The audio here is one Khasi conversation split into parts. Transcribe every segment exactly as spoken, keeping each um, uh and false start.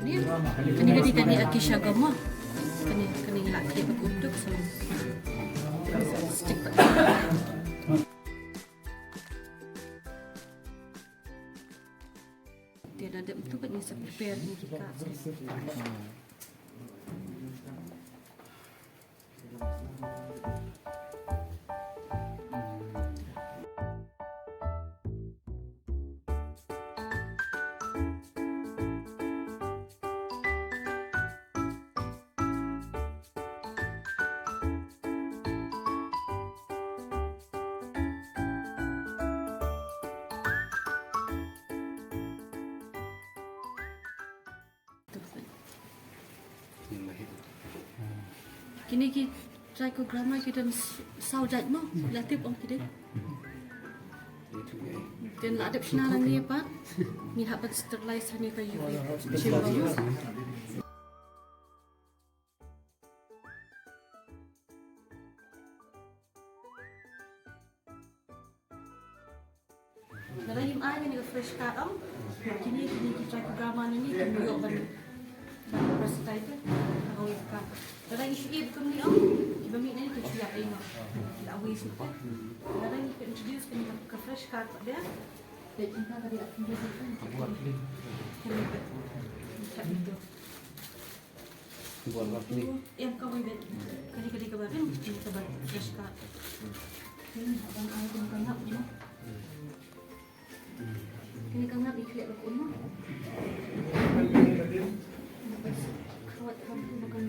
Kane ka dei kane Akisha Goma. Kane, kane ngi la khlieh bad ka untug sa. Stick bad. Te da dep tu bad ngi sa prepare ngi ki ka. Kine ki trichogramma ki don s-, saw jait mo, la tip ong ki dei. Te la dep shna nangne pat, ngin hap ban sterilize hangne ka U V chamber. Lada ngim ai kane ka fresh card ong, kine, kine ki trichogramma nangne kim ïoh ban, ban parasite ha kawei ka. Lada ngi shu ïoh kumne ong, kiba mih nangne kin shu ïap ei noh. La waste noh. Lada ngi introduce kane ka fresh card pat, dei, dei, kane ka dei, kane ka dei, kane ka dei. Em kawei de. Kane ka dei kaba rim, kane kaba fresh ka. Kane haba ai kane ka ngap mo. Kane ka ngap i khlieh ka un mo. Khawat ka ba kan.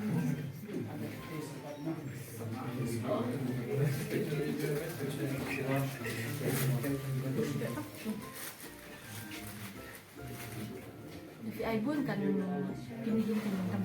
Phi ai bun kan kine ki kan tam.